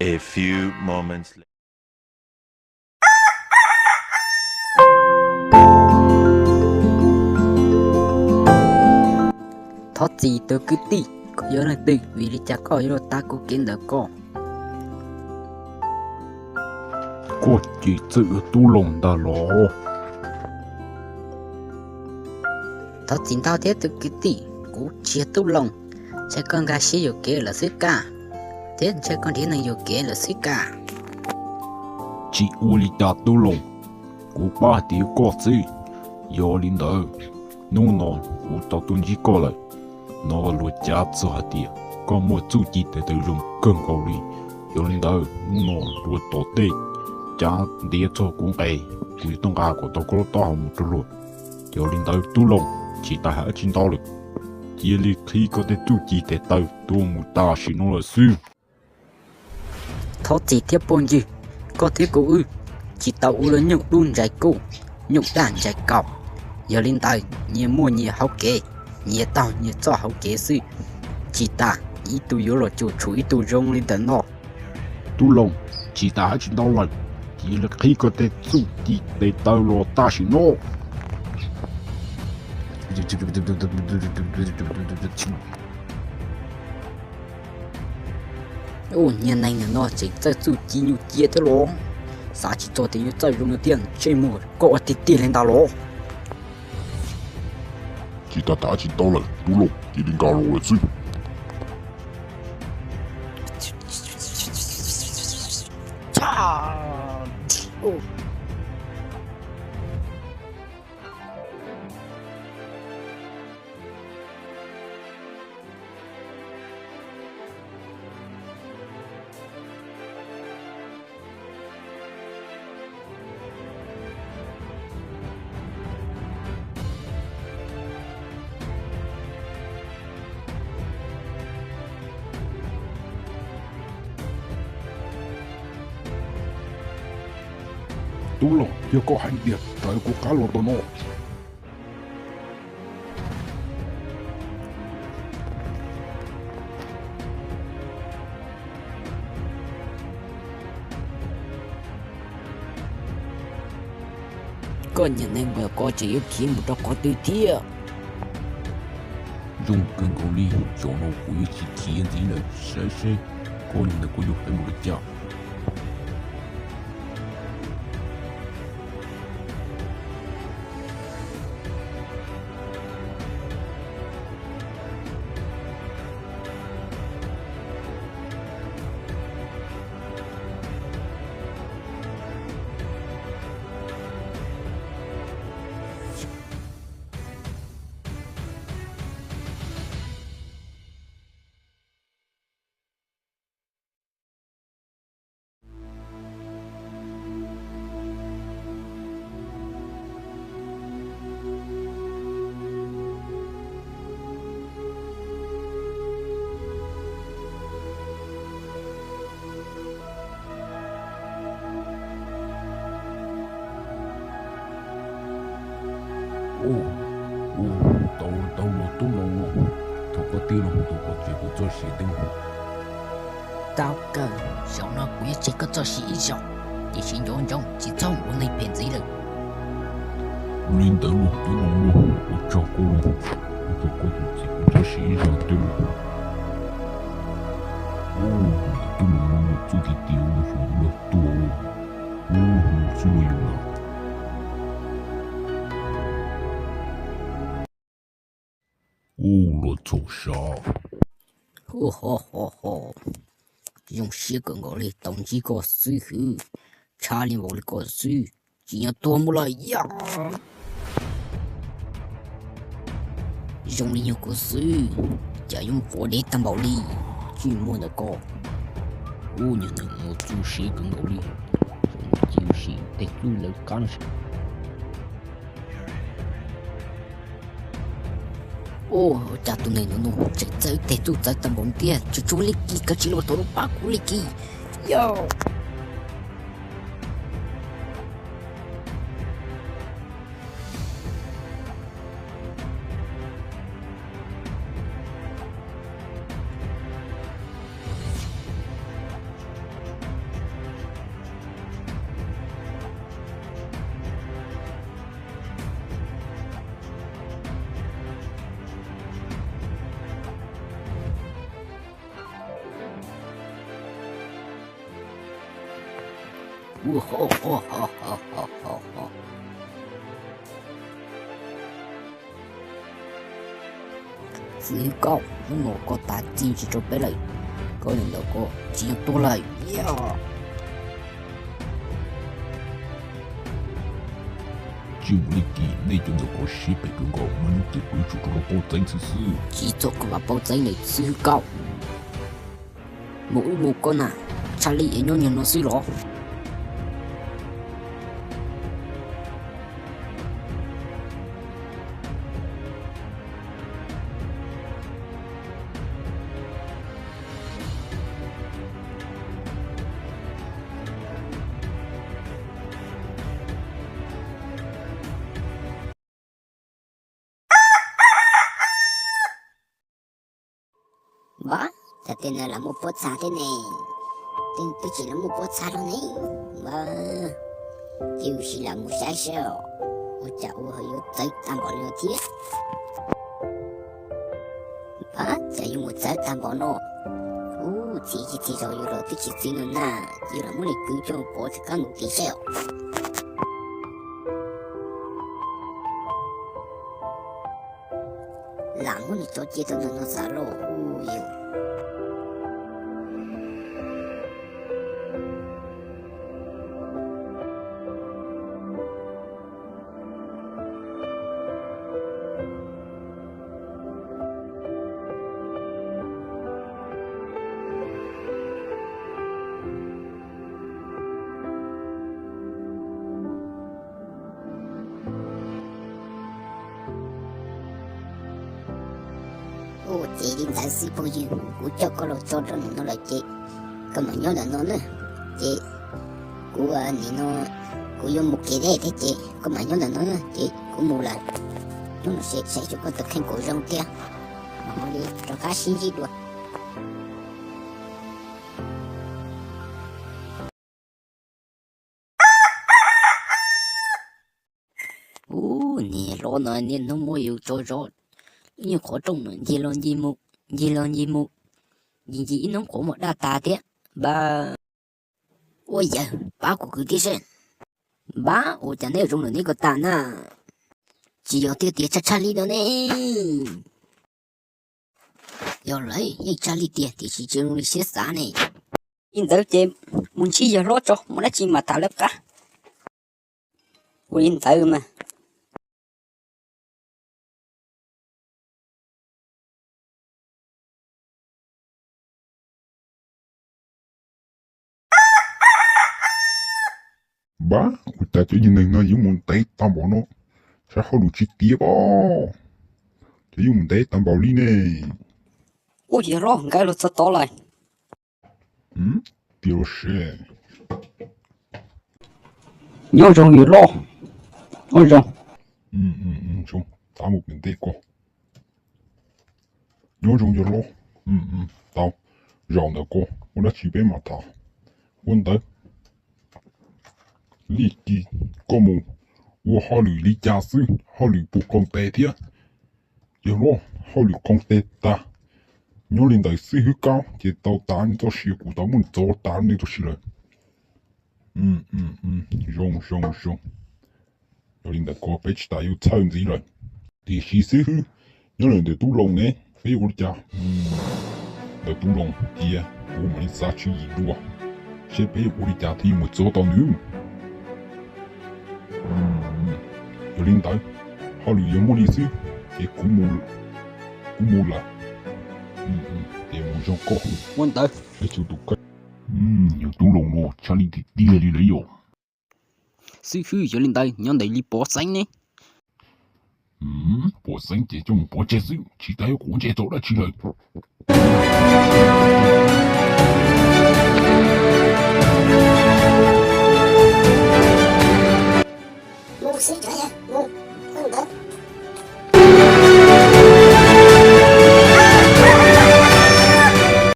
A few moments later. Thov txim tus kwv tij, koj yog leej twg, vim li cas koj yuav los tav kuv kev ntawm ko? Koj ces txawj ua tub Loos ntag los? Thov txim ntau thiab tus kwv tij, kuv tsis yog tub Loos, ntshe koj nkag siab yuam kev lawm xwb kaj, thiab ntshe koj nrhiav neeg yuam kev lawm xwb kaj. Tsis ua li cas tub Loos, kuv pab hais tias yog koj xwb. Yog li ntawd, hnub no kuv tau tuaj ntsib koj lawm, no luag cav txog hais tias koj muaj txuj ci tes taw zoo kawg nkaus li. Yog li ntawd, hnub no luag tom tej cav ntiav txog kuv nqe, kuv yuav tuaj nqa kom tau koj lub taub hau mus rau luag. Yog li ntawd tub Loos, tsis tas hais dab tsi ntau lawm, cia li qhib koj tej txuj ci tes taw tuaj mus tam sim no lawm xwb. Thov txim thiab phooj ywg, koj thiab kuv wb tsis tau ua lub nyoog dub ntsais kub, nyoog daj ntsais kaus. Yog li ntawd nyias muaj nyias hauv kev, nyias taug nyias txoj hauv kev xwb. Tsis tas ib tug yuav los cuam tshuam ib tug zoo li ntawm no. Tub Loos, tsis tas hais dab tsi ntau lawm, cia li qhib koj tej txuj ci tes taw los tam sim no. Ua niag neeg no tseem txawj txuj ci nyuj cia thiab los, xav tsis txog tias yuav txawj zoo no thiab. Ntsej muag koj ua tiag tiag li ntag los? Tsis tas hais dab tsi ntau lawm tub Loos, cia li nkag los lawm xwb. Tub Loos, yog koj hais tias raws kuv qab los tom no. Koj niag neeg nplawm ko tseem yuav khiav mus rau qhov twg thiab? Zoo kawg nkaus li, zaum no kuv yuav tsis khiav ntxiv lawm, saib seb koj niag ntawd koj yuav khiav mus li cas. Ua, ua, tau, tau los tub Loos, thov koj twb los mus tus pov tseg kuv txoj sia twb mus. Tau kawg, zaum no kuv yuav tseg koj txoj sia ib zaug, tiam sis nco ntsoov tsis txhob ua neeg phem ntxiv lawm. Ua li ntawd los tub Loos, ua tsaug koj los, ua tsaug koj tus txiv kuv txoj sia ib zaug twb los. Ua, tub Loos no mus txuj ti ti ua mus xyov luag tuag ua, ua mus xwb los yus los. Ua los txhaum sab. Ho ho ho ho, zoo siab kawg nkaus li tau ntsib koj xwb hwv, tshaj li npaum li koj xwb, tsis nyob tuag mus lawm yog. Zoo li yog kuv xwb, cas yuav mus quav dev tag npaum li, tsis muaj ntawm koj. Ua niag neeg muaj txuj siab kawg nkaus li, cia sim tej txuj lawv qab no. Ua cas tus neeg no no tseem txawj tej txuj txawv tag npaum tiag, tsis tshua li kis kav tsij los tau lub pab kuv li kis. Yog. Txiv Hwj Kauj, hnub no koj tas txij ntsis rau peb lawm, koj niam ntawm koj tsis yog tuag lawm. Tsis ua li cas, nej cov ntawm koj siab phem kawg nkaus, muaj hnub twg kuv yuav tsum rau koj paub tseeb xwb xwb. Tsis txog koj mam paub tseeb lawm Txiv Hwj Kauj. Mus ub mus koj na, tshaj lij es nyob nyuag no xwb los? Npab, cas tej no lam muaj pob txha thiab ne? Tej twb tsis lam muaj pob txha los ne. Npab, cia ua si lam mus saib seb os, ua cas ua yuav txawv tag npaum li no thiab. Npab, cas yuav mus txawv tag npaum no? Ub, txiv tsis txiv zog yus los twb tsis txiv no na, yus lam muab li kwv coj pov tsis kab mus tim seb os. Lam muab nws tso cia rau ntawm no xav lauj, ub yus. Ua ces li ntawd xwb phooj ywg, kuv coj koj los tso rau ntawm no lawm ces koj mam nyob ntawm no na. Ces kuv nim no kuv yuav mus kev deb thiab ces koj mam nyob ntawm no na, ces kuv mus lawm. Hnub no saib saib xyuas koj tus kheej kom zoo thiab mam ho li rov qab sib ntsib dua. Ub, niag hlob no niaj hnub muab yus tso zov, ib nyuag qhov rooj no ncig los ncig mus, ncig los ncig mus, ncig ncig ib hnub qhuav mus daj tas thiab. Npab, ua yawg, pab kuv kwv tij seb. Npab, ua cas neb zoo lawm neb ko tas na? Tsis yog tiag tiag tshaj tshaj li no ne. Yog lawm, yeej tshaj li tiag tiam sis tsis zoo li siab xav ne. Li ntawd ces mus ntsib yawg hlob tso, muaj dab tsi mam tham lawv qab. Ua li ntawd mas. Npab, ua cas cov yim neeg no yuav mus ntev tag npaum no? Saib hauj lwm tsis tiav os, cov yuav mus ntev tag npaum li ne. Ub, yawg hlob, nkawd los txog tod lawm. Tiag los seb. Nyob zoo yawg hlob. Nyob zoo. Zoo, tab mus pem ntej koj. Nyob zoo yawg hlob. Tau, zaum ntawm koj, ua dab tsi peb mam tham. Ua ntawd, Lij Kis, koj mus ua hauj lwm li cas xwb, hauj lwm puas koom tes thiab? Yawg hlob, hauj lwm koom tes tag. Nyob li ntawd xwb Hwj Kaub, ces tau tas nws txoj sia, kuv tau muab nws txov tas nws txoj sia lawm. Zoo, zoo, zoo. Yog li ntawd ko peb tsis tas yuav txhawj ntxiv lawm. Tiam sis xib hwb, nyob ntawm ntawm tub Loos ne, peb yuav ua li cas? Ntawm tub Loos cia kuv mam li xav tswv yim dua, seb peb yuav ua li cas thiaj yuav mus txov tau nws. Yog li ntawd, hauj lwm yuav muaj li xwb, ces kuv mus lawm. Ces mus zoo koj. Ua ntawd, seb tsuas tus kab. Yog tub Loos no tshaj li tiag tiag li lawm yom. Xib hwb, yog li ntawd nyob ntawm li Pov Xeeb ne. Pov Xeeb ces coj mus pov tseg xwb, tsis tas yuav quav ntsej tau dab tsi lawm.